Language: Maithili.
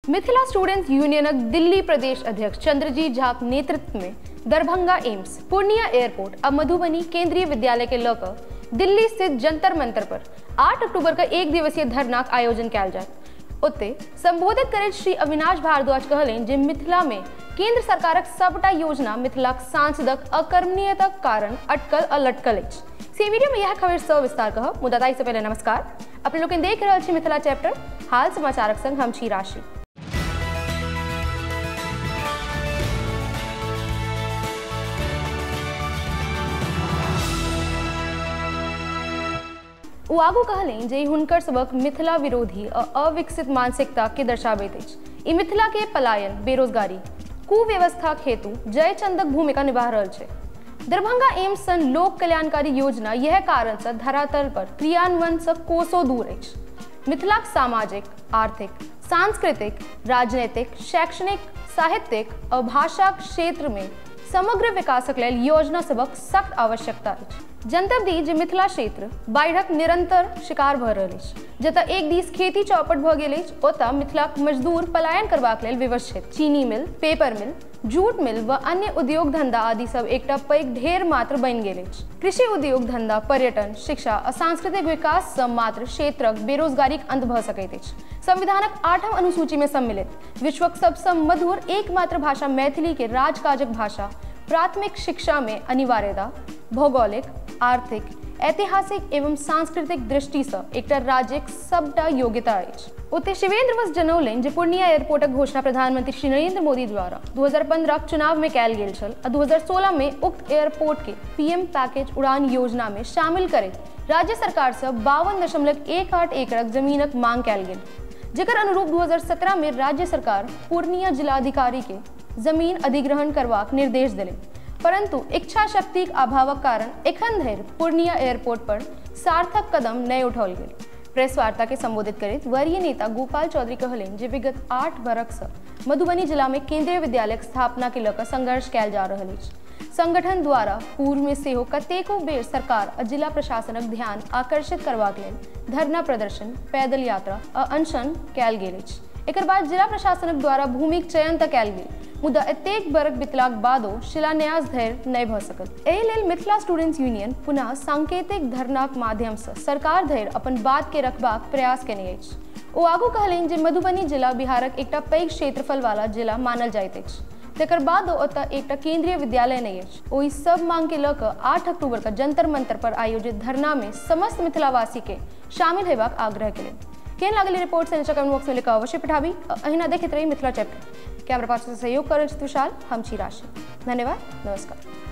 मिथिला स्टूडेंट्स यूनियनक दिल्ली प्रदेश अध्यक्ष चंद्रजीत झाक नेतृत्व में दरभंगा एम्स, पूर्णिया एयरपोर्ट आ मधुबनी केंद्रीय विद्यालय के लऽ कऽ दिल्ली स्थित जंतर मंतर पर 8 अक्टूबर का एक दिवसीय धरनाक आयोजन कयल जायत। ओतय संबोधित करैत श्री अविनाश भारद्वाज कहलनि जे मिथिला में केंद्र सरकारक सबटा योजना मिथिलाक सांसदक अकर्मण्यताक कारण अटकल आ लटकल अछि। से वीडियो में यह खबर सविस्तार कहब, मुदा ताहि से पहले नमस्कार। अपने लोकनि देख रहल छी मिथिला चैप्टर हाल समाचारक संग हम छी राशि। ओ आगू कहलनि जे हुनकर सबक मिथिला विरोधी आ अविकसित मानसिकता के दर्शाबैत अछि। ई मिथिला के पलायन, बेरोजगारी, कुव्यवस्थाक हेतु जयचंदक भूमिका निभा रहल छै। दरभंगा एम्स सन लोक कल्याणकारी योजना यह कारण से धरातल पर क्रियान्वयन से कोसों दूर अछि। मिथिलाक सामाजिक, आर्थिक, सांस्कृतिक, राजनीतिक, शैक्षणिक, साहित्यिक आ भाषाक क्षेत्र में समग्र विकासक लेल योजना सबक सख्त आवश्यकता अछि। जनतब दी जे मिथिला क्षेत्र बाढ़िक निरंतर शिकार भऽ रहल अछि। जतय एक दिस खेती चौपट भऽ गेल अछि, ओतय मिथिलाक मजदूर पलायन करबाक लेल विवश छथि। चीनी मिल, पेपर मिल, जूट मिल व अन्य उद्योग धंधा आदि सब एकटा पैघ ढेर मात्र बनि गेल अछि। कृषि उद्योग धंधा, पर्यटन, शिक्षा आ सांस्कृतिक विकास सँ मात्र क्षेत्रक बेरोजगारीक अंत भऽ सकैत अछि। संविधानक 8म अनुसूची में सम्मिलित विश्वक सबसँ मधुर एकमात्र भाषा मैथिली के राजकाजक भाषा प्राथमिक शिक्षा में अनिवार्यता, भौगोलिक, आर्थिक, ऐतिहासिक एवं सांस्कृतिक दृष्टिसँ एकटा राज्यक सबटा योग्यता अछि। ओतय शिवेंद्र वत्स जनौलनि जे पूर्णिया एयरपोर्टक घोषणा प्रधानमंत्री श्री नरेंद्र मोदी द्वारा 2015 चुनाव में कयल गेल छल आ 2016 में उक्त एयरपोर्ट के पीएम पैकेज उड़ान योजना में शामिल करैत राज्य सरकार सँ 52.18 एकड़क जमीनक मांग कयल गेल, जकर अनुरूप 2017 में राज्य सरकार पूर्णिया जिलाधिकारी के जमीन अधिग्रहण करबाक निर्देश देलनि, परंतु इच्छा शक्तिक अभावक कारण एखन धरि पूर्णिया एयरपोर्ट पर सार्थक कदम नहि उठाओल गेल। प्रेस वार्ता के संबोधित करैत वरीय नेता गोपाल चौधरी कहलनि जे विगत 8 बरख सँ मधुबनी जिला में केंद्रीय विद्यालयक स्थापना के लऽ कऽ संघर्ष कयल जा रहल अछि। संगठन द्वारा पूर्व में सेहो कतेको बेर सरकार आ जिला प्रशासनक ध्यान आकर्षित करबाक लेल धरना प्रदर्शन, पैदल यात्रा आ अनशन कयल गेल अछि। एकर बाद जिला प्रशासनक द्वारा भूमिक चयन तऽ कयल गेल, मुदा एतेक बरख बितलाक बादो शिलान्यास धरि नहि भऽ सकल। एहि लेल मिथिला स्टूडेंट्स यूनियन पुनः सांकेतिक धरनाक माध्यमसँ सरकार धरि अपन बात के रखबाक प्रयास केने अछि। ओ आगू कहलनि जे मधुबनी जिला बिहारक एकटा पैघ क्षेत्रफल वाला जिला मानल जाइत अछि, तकर बादो ओतय एकटा केंद्रीय विद्यालय नहि अछि। ओहि सब मांग के लऽ कऽ 8 अक्टूबर के जंतर मंतर पर आयोजित धरना में समस्त मिथिलावासी के शामिल हेबाक आग्रह केलनि। केहन लागल रिपोर्ट से नीचा कमेंट बॉक्स में लिखा अवश्य पठाबी। अहिना देखैत रही मिथिला चैप्टर। कैमरा पास से सहयोग करल विशाल, हम छी राशि। धन्यवाद, नमस्कार।